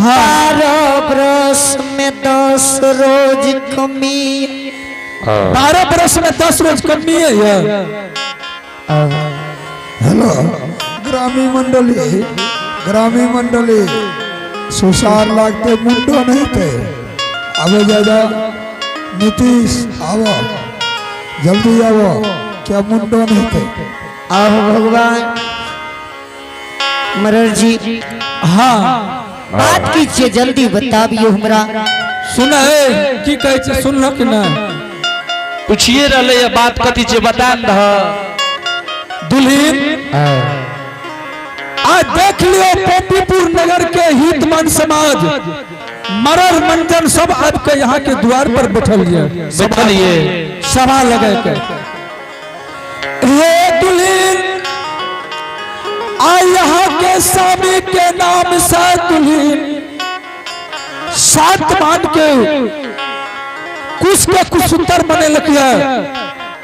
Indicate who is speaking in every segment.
Speaker 1: हाँ।
Speaker 2: 12 बरस में 10 रोज कमी।
Speaker 1: 12 बरस में 10 रोज कमी है ये।
Speaker 3: हेलो ग्रामी मंडली, ग्रामी मंडली, सुसार लागते मुंडो नहीं थे। आवे ज्यादा नीतीश, आवो, जल्दी आवो, क्या मुंडो नहीं थे।
Speaker 2: आहो भगवान, मरर जी।
Speaker 1: हाँ।
Speaker 2: बात कीजिए, जल्दी बताबियो हमरा।
Speaker 1: सुन है, की कहै छै, सुनलक कि नहीं?
Speaker 4: पूछिए रहले ये बात कथी छै, बता दह।
Speaker 1: दुल्हीन, आज देख लियो, पोपीपुर नगर के हितमान समाज, मरर मंजन सब आबि के यहाँ के द्वार पर बैठल ये।
Speaker 4: बैठल ये।
Speaker 1: सभा लगे के। हे दुल्हीन, आ यहाँ के स्वामी के नाम से दुल्हीन सात मान के कुश के कुशुत्तर बने लगिए,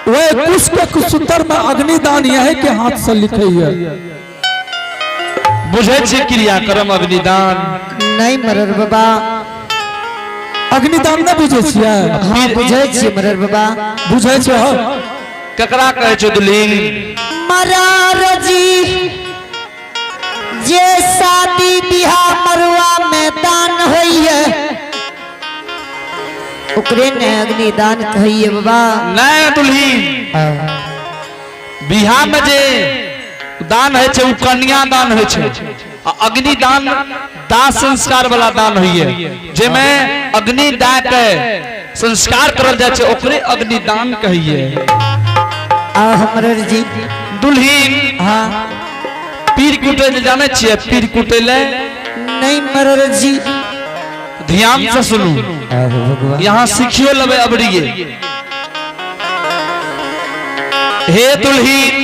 Speaker 1: वह कुश के कुशुत्तर में अग्निदान यही के हाथ से लिखे है।
Speaker 4: बुझै छै क्रियाक्रम अग्निदान?
Speaker 2: नहीं मरर बाबा।
Speaker 1: अग्निदान नहि बुझै छियै?
Speaker 2: हाँ, बुझै छियै मरर बाबा।
Speaker 1: बुझै छै हो?
Speaker 4: ककरा कहै छै दुल्हीन?
Speaker 2: मरार जी, जे शादी बियाह मरुआ में दान होइए, ओकरे ने अग्निदान कहिए बाबा।
Speaker 4: नहीं दुल्हीन, बियाह में जे दान होइ छै ओ कन्यादान होइ छै आ अग्निदान दाह संस्कार वाला दान होइए, जेमे अग्नि दए के संस्कार करल जाइ छै, ओकरे अग्निदान कहिए।
Speaker 2: आ मरर जी।
Speaker 4: दुल्हीन।
Speaker 2: हाँ।
Speaker 4: पीर कुटै लए जानै छियै? पीर कुटै लए?
Speaker 2: नहीं मरर जी।
Speaker 4: ध्यान से सुनू।
Speaker 2: आहो भगवान।
Speaker 4: यहाँ सिखियो लेबै अबरिये। हे दुल्हीन,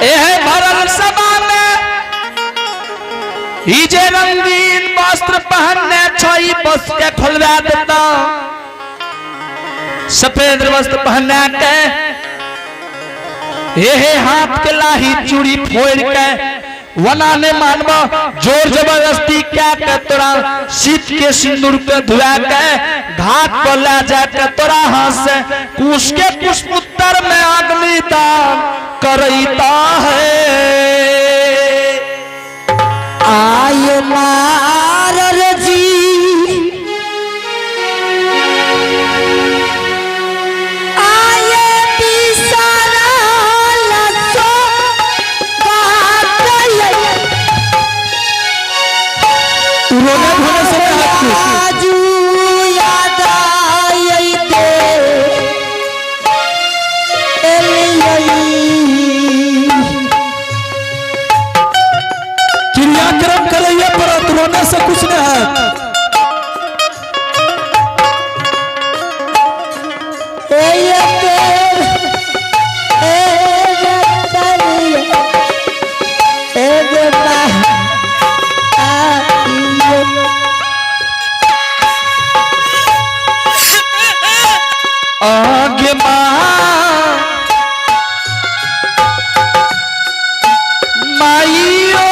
Speaker 4: एहे भरल सभा में ई जे रंगीन वस्त्र पहनने छै, ई बस के खोलवा देता। सफेद वस्त्र पहनने के, हे हे हाथ के लाही चूड़ी फोड़ के, वना ने मानब, जोर जबरदस्ती क्या के तोरा शीत के सिंदूर के धुआ के घाट पर ले जाके तोरा हाथ से कुश के पुष्पोत्तर में अग्निदान करैता है।
Speaker 2: आय मारर जी, आय बिसरल सो बात।
Speaker 1: रोने धोने से नहीं हाथ की।
Speaker 2: आजू याद आयते एलियै।
Speaker 1: क्रियाक्रम करैये पड़त, रोने से कुछ नहीं है।
Speaker 2: एयते ए ए बा आइयो।
Speaker 4: आगे माँ माइयो।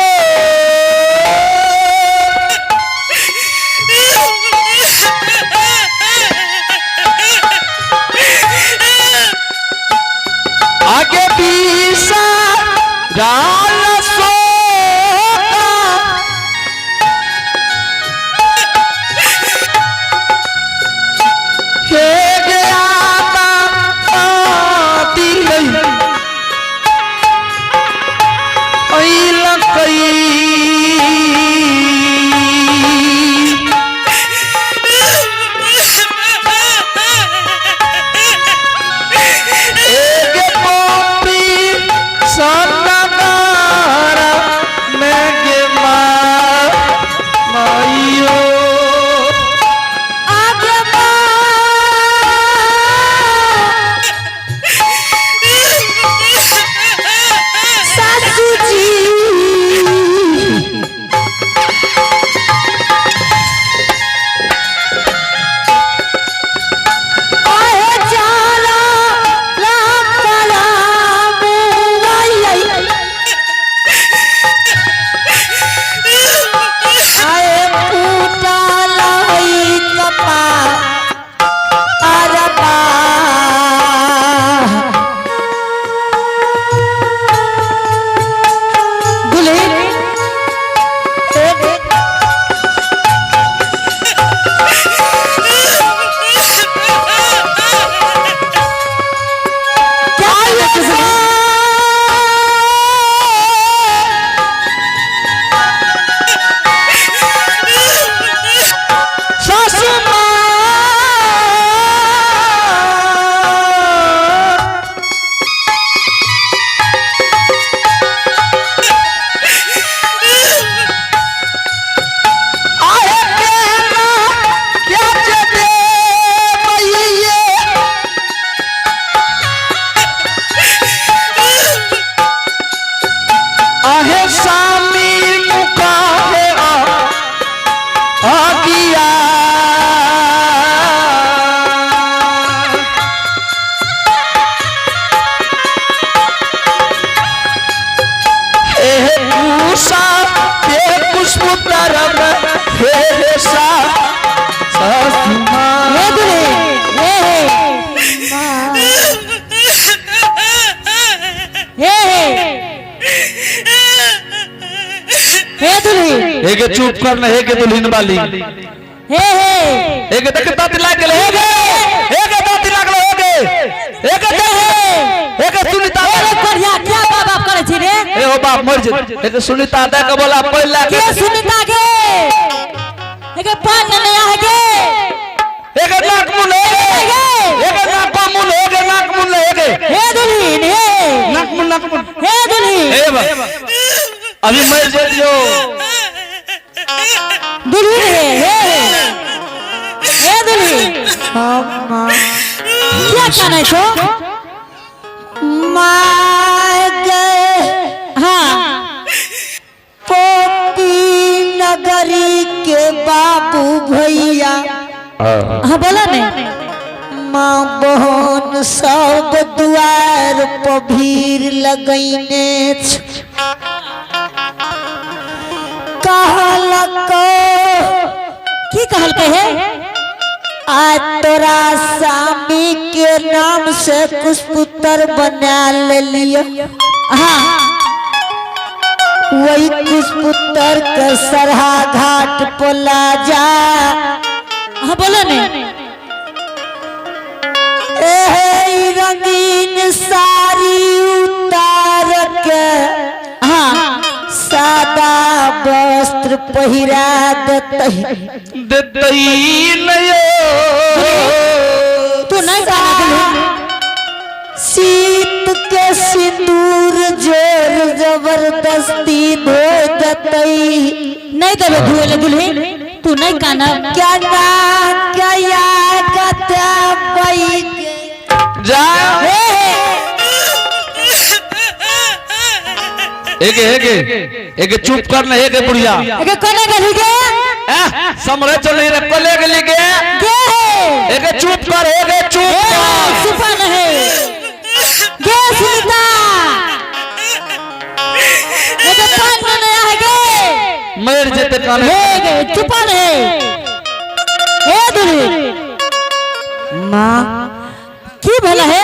Speaker 4: हे गे चुप कर न हे गे दुल्हन वाली।
Speaker 5: हे हे।
Speaker 4: हे गे देख दांत लाग गेल हे गे, हे गे दांत लागल हे गे, हे गे
Speaker 5: हे हे।
Speaker 4: हे गे सुनीता।
Speaker 5: हे रे कोढ़िया, क्या बाप बाप करे छी रे?
Speaker 4: ए हो बाप मर जे, हे गे सुनीता दे के बोला पहिला
Speaker 5: के सुनीता गे? हे गे पान ने आ गे।
Speaker 4: हे गे नाक मुन हे गे, हे गे नाक मुन हे गे, नाक मुन हे गे।
Speaker 5: हे दुल्हन हे।
Speaker 4: नाक मुन, नाक मुन।
Speaker 5: हे दुल्हन।
Speaker 4: हे बा अभी मर जे दियो।
Speaker 5: दुल्हन हे हे हे दुल्हन।
Speaker 2: अम्मा।
Speaker 5: क्या कानै छो?
Speaker 2: माँ गे।
Speaker 5: हाँ।
Speaker 2: पोपी नगरी के बाबू भैया।
Speaker 5: हाँ बोला ने।
Speaker 2: माँ बहन सब द्वार पर भीड़ लगैने छ। कहलको
Speaker 5: की कहलकै हे?
Speaker 2: आज तोरा स्वामी के नाम से कुछ पुत्र बना ले लिया।
Speaker 5: हाँ।
Speaker 2: वही कुछ पुत्र के सरहा घाट पर ला जा।
Speaker 5: हाँ बोला ने।
Speaker 2: एहे रंगीन साड़ी उतार के
Speaker 5: हाँ।
Speaker 2: सादा वस्त्र पहिरा देतही।
Speaker 4: देतई नयो।
Speaker 5: तू नहीं काना दुल्हन।
Speaker 2: सीत के सिंदूर जोर जबरदस्ती धो देतई।
Speaker 5: नहीं देबे धुए ले दुल्हन, तू नहीं काना।
Speaker 2: क्या ना क्या या कता पई।
Speaker 4: जा।
Speaker 5: हे हे।
Speaker 4: एगे एगे एगे चुप कर न हे गे बुढ़िया।
Speaker 5: एगे कोने गेली गे?
Speaker 4: समरे चल रे कोले गेली गे?
Speaker 5: गे हे।
Speaker 4: एगे चुप कर, एगे चुप कर।
Speaker 5: सुपन है गे सुनीता, एगे पान ने आ गे।
Speaker 4: मर जेते काने।
Speaker 5: हे गे चुपन है हे दुल्हन।
Speaker 2: माँ।
Speaker 5: की भेल है?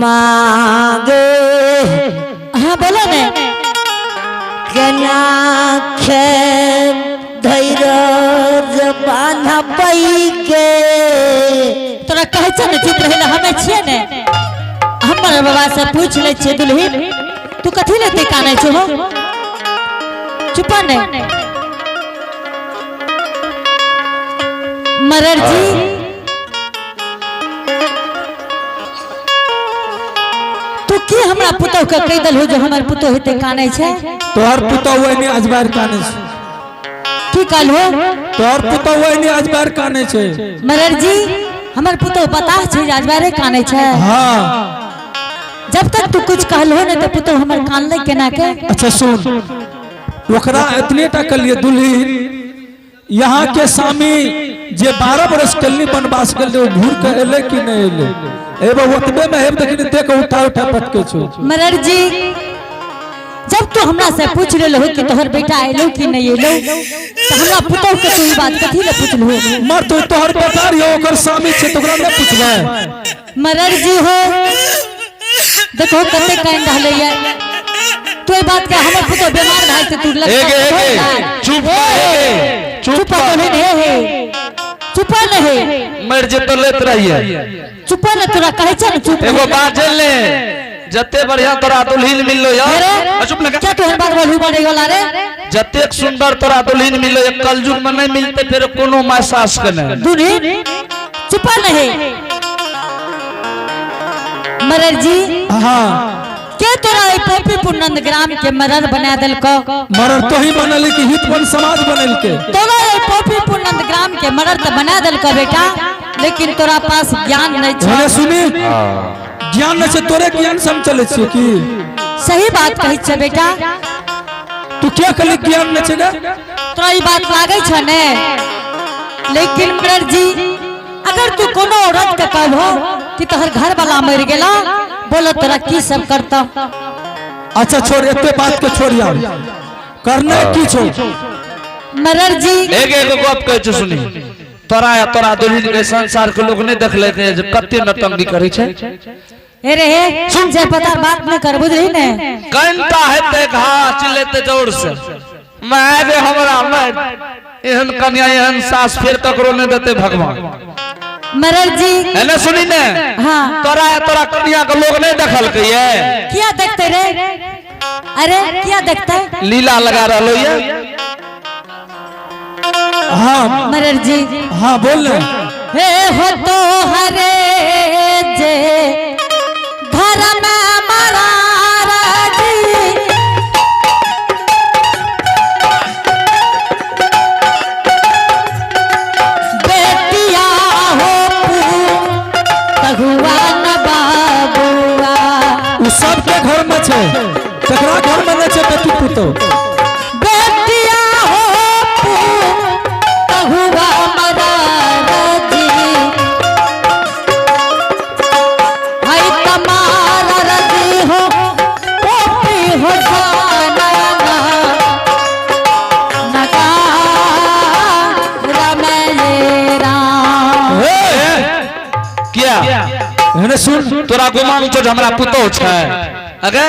Speaker 2: माँ गे।
Speaker 5: हाँ बोलो ने।
Speaker 2: केना खे धैर्य बान्ह पई के।
Speaker 5: तोरा कहै छ ने चुप रहे, हमे छियै ने। हमर बाबा से पूछ लै छियै। दुल्हन, तू कथी लेते कानै छो हो? चुप ने। मरर जी, तू की हमरा पुतोह के कहि देलहु जे हमर पुतोह हेते कानै छै?
Speaker 1: तोहर पुतोह ओहिने अजबार काने छै।
Speaker 5: की कहलहो?
Speaker 1: तोहर पुतोह ओहिने अजबार काने छै।
Speaker 5: मरर जी, हमर पुतोह बताह छै जे अजबारे कानै छै?
Speaker 1: हाँ।
Speaker 5: जब तक तू कुछ कहलहो ने तो पुतोह हमर कानलै केना के?
Speaker 1: अच्छा सुन, ओकरा एतने टा कहलिए दुल्हीन, यहाँ के स्वामी जे 12 बरस कलनी वनवास गेल, ओ घूर के एले कि नहीं एले? एगो ओतबे में हेब देखनी देख उठा उठा पटके छो।
Speaker 5: मरर जी, जब तू हमरा से पूछ लेलहो कि तोहर बेटा एलो कि नहीं एलो, तो हमरा पुतोह के तू ई बात कथी ले पूछलहो?
Speaker 1: मर तो तोहर बेटा रहियो, ओकर स्वामी छै तो ओकरा नहीं पूछबै?
Speaker 5: मरर जी हो, देखो कते कान रहले ये। तू ई बात के हमर पुतोह बीमार भए से तू लग
Speaker 4: एगे एगे चुप कर, एगे चुप
Speaker 5: चुप
Speaker 4: कर।
Speaker 5: नहीं हे हे, चुप नहीं।
Speaker 4: मर जे तो लेत रहिए।
Speaker 5: चुप न, तोरा कहै छ ने चुप।
Speaker 4: एगो बात जान ले, जते बढ़िया तोरा दुल्हन मिललो यार।
Speaker 5: अरे
Speaker 4: चुप लगा।
Speaker 5: क्या तू हर बात बोलू बड़े वाला रे?
Speaker 4: जतेक सुंदर तोरा दुल्हन मिललो, एक कलयुग में नहीं मिलते फिर कोनो माय सास के नहीं।
Speaker 5: दुल्हन चुप नहीं। मरर जी,
Speaker 1: हाँ।
Speaker 5: के तोरा ई पोपीपुर नंद ग्राम के मरर बना देलको?
Speaker 1: मरर तो ही बनल कि हित बन समाज बनल के?
Speaker 5: तोरा ई पोपीपुर नंद ग्राम के मरर तो बना देलको बेटा, लेकिन तोरा पास ज्ञान नहीं छौ।
Speaker 1: भने सुनी, ज्ञान नहीं छै? तोरे ज्ञान से हम चले छियै की?
Speaker 5: सही बात कहै छै बेटा।
Speaker 1: तू क्या कहली, ज्ञान नहीं छै गे?
Speaker 5: तोरा ई बात लागै छ ने, लेकिन मरर जी, अगर तू कोनो औरत के कहबो कि तोहर घर वाला मर गेला, बोलो तोरा की सब करता?
Speaker 1: अच्छा छोड़, एते बात के छोड़ यार, करना की छो?
Speaker 5: मरर जी।
Speaker 4: एगो एगो गप कहै छौ सुनी, तोरा या तोरा दुल्हन के संसार के लोग नहीं देखले जे कते नौटंकी करै छै।
Speaker 5: हे रे हे सुन जे पता बात न कर बुझली ने
Speaker 4: कनता हेतै घा चिल्लेतै जोर से माय रे हमरा माय एहन कन्या एहन सास फेर ककरो नहि देतै भगवान।
Speaker 5: मरर जी
Speaker 4: है ने सुनी ने?
Speaker 5: हाँ।
Speaker 4: तोरा तोरा कन्या के लोग नहीं देखलकै ये?
Speaker 5: किया देखते रे? अरे किया देखते?
Speaker 4: लीला लगा रहलो ये।
Speaker 1: हाँ
Speaker 5: मरर जी।
Speaker 1: हाँ बोल ने।
Speaker 5: हे हो तो हरे जे घर में मरार जी। बेटिया हो तहुआ न बाबुआ।
Speaker 1: उ सबके घर में छे, तकरा घर में नहीं छे बेटी पुतो।
Speaker 5: बेटिया हो तहुआ मरार जी। हाय तमारा रजी हो पोपी हो जाना नगा रमले राम।
Speaker 4: किया?
Speaker 1: एने सुन।
Speaker 4: तोरा गुमान छौ जे हमरा पुतोह छै। अगे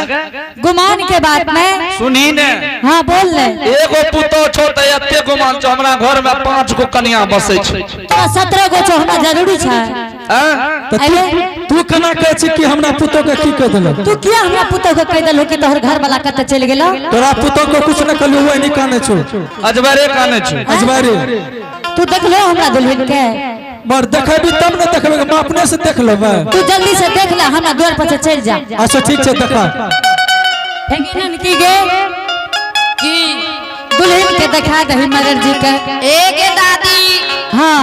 Speaker 5: गुमान के बात में
Speaker 4: सुनही ने।
Speaker 5: हाँ बोल ले।
Speaker 4: एगो पुतोह छौ त एते गुमान छौ, हमरा घर में 5 गो कन्या बसै छै।
Speaker 5: तोरा 17 गो छौ, हमरा जरूरी छै।
Speaker 4: हैं?
Speaker 1: त तू केना कहै छी कि हमरा पुतोह के की कह देलक?
Speaker 5: तू किया हमरा पुतोह के कह देलहो कि तोहर घर वाला कतऽ चलि गेलौ?
Speaker 1: तोरा पुतोह के कुछ न कहलियौ, ओहि नहीं काने छौ।
Speaker 4: अजबरे काने छौ।
Speaker 1: अजबरे।
Speaker 5: तू देखलो हमरा दुल्हन के?
Speaker 1: मर देखेबी तब न देखबे, हम अपने से देख लेबै।
Speaker 5: तू जल्दी से देख ले, हमरा द्वार पर से चलि जा।
Speaker 1: अच्छा ठीक छै, देखा।
Speaker 5: हे की गे?
Speaker 6: की?
Speaker 5: दुल्हन के देखा दही मगर जी के।
Speaker 6: ए गे दादी।
Speaker 5: हाँ।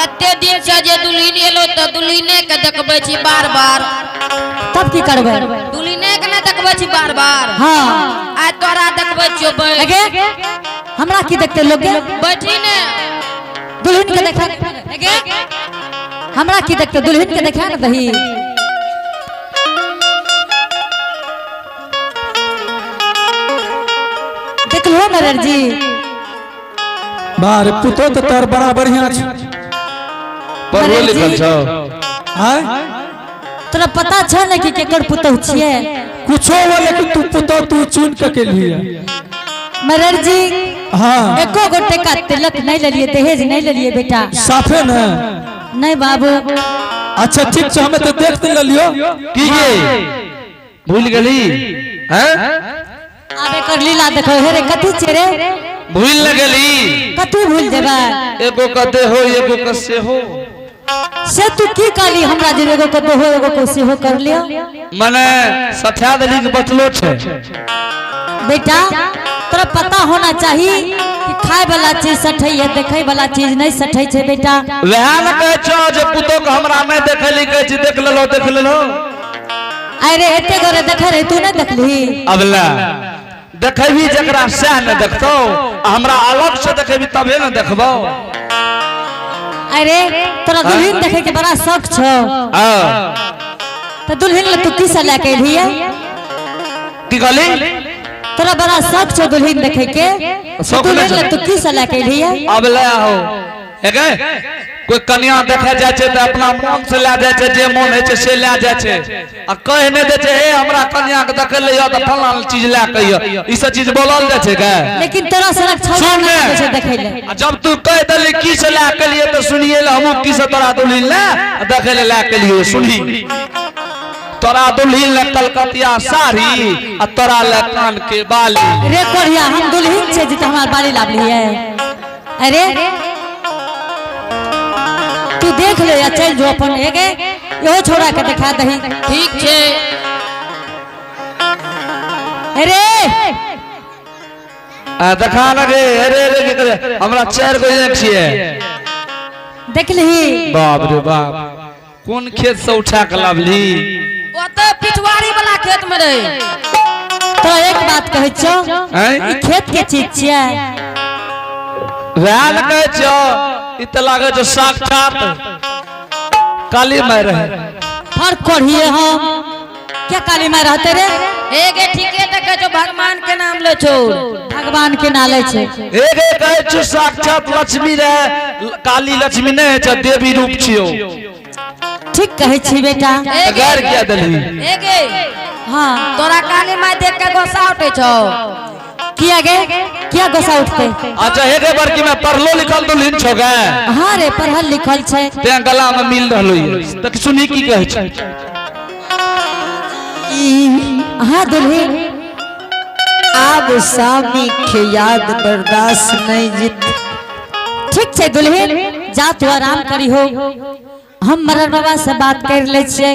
Speaker 6: एते दिन से जे दुल्हन एलो त दुल्हने के देखबै छी बार बार।
Speaker 5: तब की करबै?
Speaker 6: दुल्हने के नहि देखबै छी बार बार।
Speaker 5: हाँ।
Speaker 6: आइ तोरा देखबै छियौ बैठ।
Speaker 5: अगे हमरा की देखते लोग गे?
Speaker 6: बैठी ने।
Speaker 5: दुल्हन के देखा। अगे हमरा की देखते? दुल्हन के देखा न दही। देखलो मरर जी?
Speaker 1: बारे पुतो तो तोर बड़ा बढ़िया छै।
Speaker 4: पढ़लो लिखल छौ?
Speaker 1: आय?
Speaker 5: तोरा पता छ ने कि केकर पुतोह छियै?
Speaker 1: कुछो हो लेकिन तू पुतोह तू चुन के के लिए।
Speaker 5: मरर जी।
Speaker 1: हाँ।
Speaker 5: एको गो टका तिलक नहीं लेलिए, दहेज नहीं लेलिए बेटा।
Speaker 1: साफे न?
Speaker 5: नहीं बाबू।
Speaker 1: अच्छा ठीक छै, हमें तो देख नहीं लेलियो।
Speaker 4: की गे भूल गेली? हैं?
Speaker 5: आबे कर लीला देखो हे रे, कथी छै रे?
Speaker 4: भूल न गेली?
Speaker 5: कथी भूल जेबै?
Speaker 4: एगो कते हो एगो कसे हो।
Speaker 5: से तू की कहली हमरा जे एगो कते हो एगो कसे हो कर लियो?
Speaker 4: मने सठा देली के बचलो छै।
Speaker 5: बेटा तोरा पता होना चाहिए कि खाए वाला चीज सठै है, देखे वाला चीज नहीं सठै छै बेटा।
Speaker 4: वएह ने कहै छौ जे पुतोह के हमरा नहीं देखैली, कहै छी देख लेलो देख लेलो।
Speaker 5: अरे एते गोरे देखे रहे, तू नहीं देखली?
Speaker 4: अब ले देखेबी जकरा सएह ने देखतौ, आ हमरा अलग से देखेबी तबे ने देखबौ।
Speaker 5: अरे तोरा दुल्हन देखे के बड़ा शौक छौ।
Speaker 4: हाँ।
Speaker 5: तो दुल्हन ले तू की से लए के एलही?
Speaker 4: की कहली?
Speaker 5: तोरा बड़ा शौक छौ दुल्हन देखे के,
Speaker 4: शौक
Speaker 5: दुल्हन
Speaker 4: नहि
Speaker 5: ले तू की से लए के एलही?
Speaker 4: अब ले आहो। हे गे, कोई कन्या देखे जाइ छै तऽ अपना मन से लए जाइ छै, जे मन होइ छै से लए जाइ छै, आ कहि नहि दै छै हे हमरा कन्या के देखे ले तऽ फलाना चीज लए के अइहऽ। ई सब चीज बोलल जाइ छै गे?
Speaker 5: लेकिन तोरा सनक छौड़ा
Speaker 4: सुन
Speaker 5: नहि
Speaker 4: ने।
Speaker 5: आबै छै देखै ले।
Speaker 4: आ जब तू कहि देली की से लए के लिए तऽ सुनिए ले, हमहूँ की से तोरा दुल्हन ले देखे ले लए के लिए। सुनही, तोरा दुल्हन ले कलकतिया साड़ी आ तोरा ले कान के बाली।
Speaker 5: रे कोढ़िया, हम दुल्हन छै जे हमार बाली लाबलियै। अरे तू देख ले या चल जो अपन एगे इहो छोड़ा के देखा दही।
Speaker 6: ठीक छै।
Speaker 5: अरे
Speaker 4: आ देखा लगे। अरे अरे की करे? हमरा 4 गो आँखि छियै।
Speaker 5: देखलही?
Speaker 4: बाप रे बाप, कोन खेत से उठा के लाबली?
Speaker 6: ओतऽ पिछवाड़ी वाला खेत में रहे।
Speaker 5: तो एक बात कहै छौ,
Speaker 4: आँय?
Speaker 5: ई खेत के चीज छियै।
Speaker 4: वएह ने कहै छियौ, ई तऽ लागै छौ साक्षात काली माय रहे।
Speaker 5: फर कोढ़िए हम क्या काली माय रहते रे?
Speaker 6: ए गे ठीके तऽ कहै छौ, भगवान के नाम ले छौ।
Speaker 5: भगवान के नाम ले छै।
Speaker 4: ए गे कहै छौ साक्षात लक्ष्मी रहे, काली लक्ष्मी नहि होइ छै, देवी रूप छियौ।
Speaker 5: ठीक कहै छी बेटा।
Speaker 6: ए गे,
Speaker 4: गारि किया देलही?
Speaker 6: ए गे,
Speaker 5: हाँ।
Speaker 6: तोरा काली माय देख के गुस्सा उठे छौ?
Speaker 5: किया गे, किया गुस्सा उठते?
Speaker 4: अच्छा, हे गे बड़की में पढ़लो लिखल दुल्हन छो गे?
Speaker 5: हाँ रे, पढ़ल लिखल छै।
Speaker 4: तें गला में मिल रहलो ये तक सुनी की कहै छै।
Speaker 5: हाँ दुल्हन।
Speaker 2: आब स्वामी के याद बर्दाश्त नहीं जित।
Speaker 5: ठीक छै दुल्हन, जा तू आराम करी हो, हम मरर बाबा से बात कर ले छियै।